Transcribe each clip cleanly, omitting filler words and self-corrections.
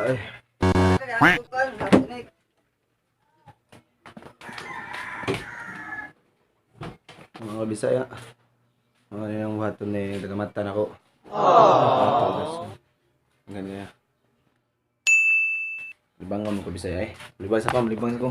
Ay. Mga Bisaya. Mga niyang buhaton ni tagamatan ako. Aww. Ang ganyan. Libangan mo ko Bisaya eh. Libang sa pam, libang ko.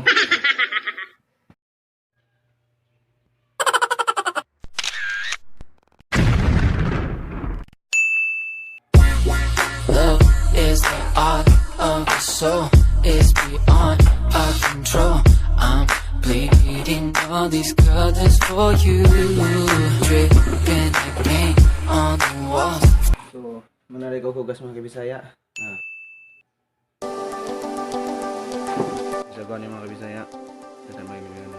Love is the art of the soul. It's beyond our control. I'm bleeding all these colors for you. Dripping like paint on the walls. So, manari ko hugas mga kabisaya. Ah. Isa ko ni mga kabisaya. Tatambay mo yun.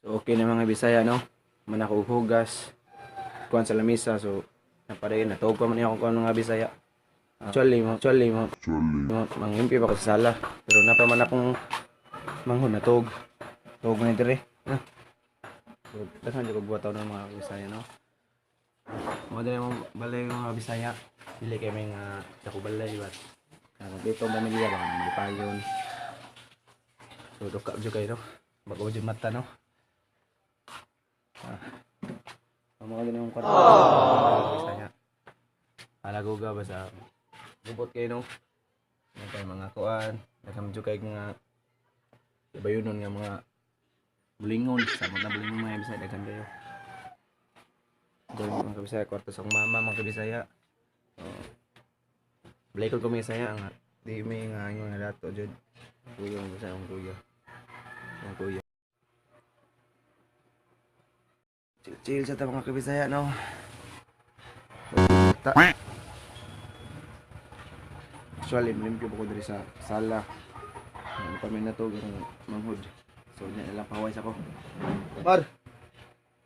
So, okay na mga Bisaya, no? Man ako hugas. Kuan sa lamisa. So, napadayon. Natuog pa man niya akong kuan mga Bisaya. Actually, manghimpi pa ko sa sala. Pero napa man akong manghod natog. Tuog na dire. Ah. So, daghan jud kog buhataw ng mga Bisaya, no? Mo dili mo balay mga Bisaya. Dili kay may nga sa balay ba. Kung dito ang pamilya ba malipayon. So duka jud kayo, no. Bago jud mata, no. Ah. Ang mga ganyan kwarto. Mga Bisaya. Alagoga ba sa gubot kayo, no. Yan kay mga kuan, daghan jud kay mga ibayunon nga mga bulingon, samot na bulingon mga Bisaya daghan kayo. Doon mga kabisaya, kwarto sa akong mama mga kabisaya. Oh. Balay ko kumisaya nga. Di may nga ingon nga dato jud. Kuya mga bisaya akong kuya. Akong kuya. Chill, chill sa ta mga kabisaya no. Ta. Actually, malimpyo pa ko diri sa sala. Ano pa may natug ang manghod. So, niya na lang paway sa ko. Mar!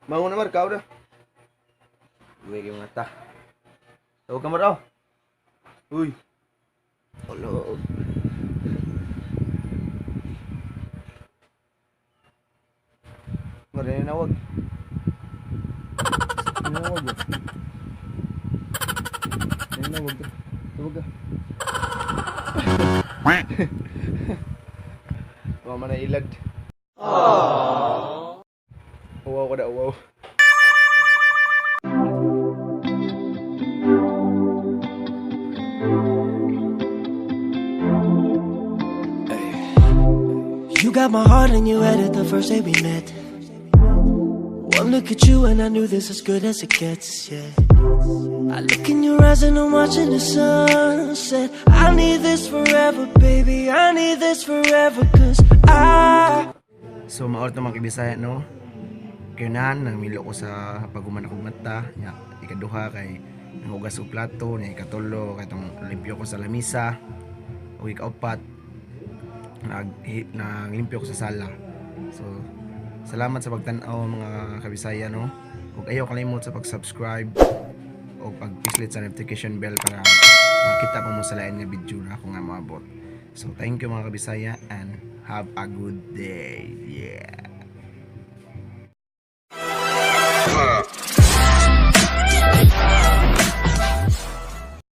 Mangon na Mar, kao na. Uwi kayo mga ta. Tawag ka Mar, oh. Uy. Olo. Mar, nanawag. Nanawag ba? Nanawag ka. Tawag ka. Mama na ilad. Uwaw ko na, uwaw. You got my heart and you had it the first day we met. One look at you and I knew this as good as it gets, yeah. I look in your eyes and I'm watching the sunset. I need this forever, baby. I need this forever, 'cause I. So maor to mga kibisaya no. Kayunan nangmilo ko sa paghuman akong mata, nya ikaduha kay nanghugas og plato, nya ikatulo kay tong limpyo ko sa lamisa, ug ikaupat nag naglimpyo ko sa sala. So salamat sa pagtan-aw mga kabisaya no. Ug ayaw kalimot sa pag-subscribe o pag-click sa notification bell para makita pa mo sa lain nga video na ako nga moabot. So thank you mga kabisaya and have a good day. Yeah.